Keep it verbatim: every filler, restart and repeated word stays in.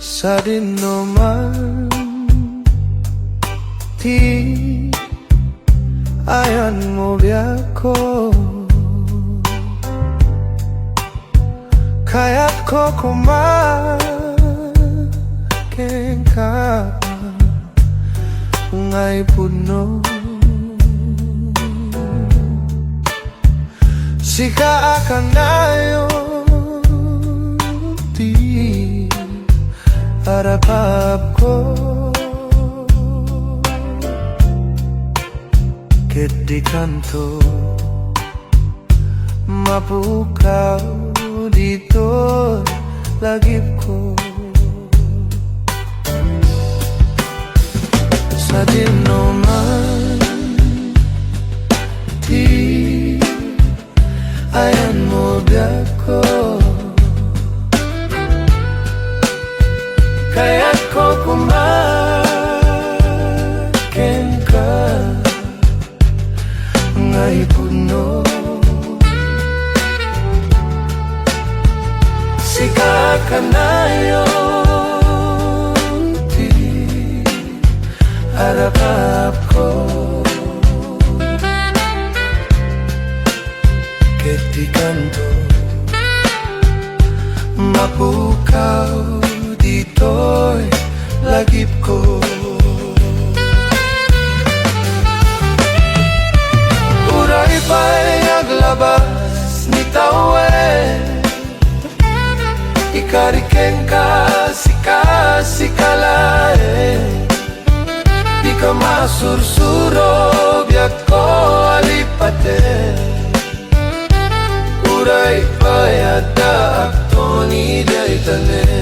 Sadinoman ti ayanmo biagko, kayatko koma kenka nga ipudno. Sika a kanayon ti arapapko, ket dikanto mapukaw ditoy lagipko. Sadinoman ti ayanmo biagko, kayatko koma kenka nga ipudno. Sika kanayon ti arapapko, ket dikanto mapukaw ditoy lagipko. Uray pay aglabas ni tawen, ikari kenka, sika, sika laeng. Dika masursuro, biagko a lipaten. Uray pay addaakto ni dayta ne.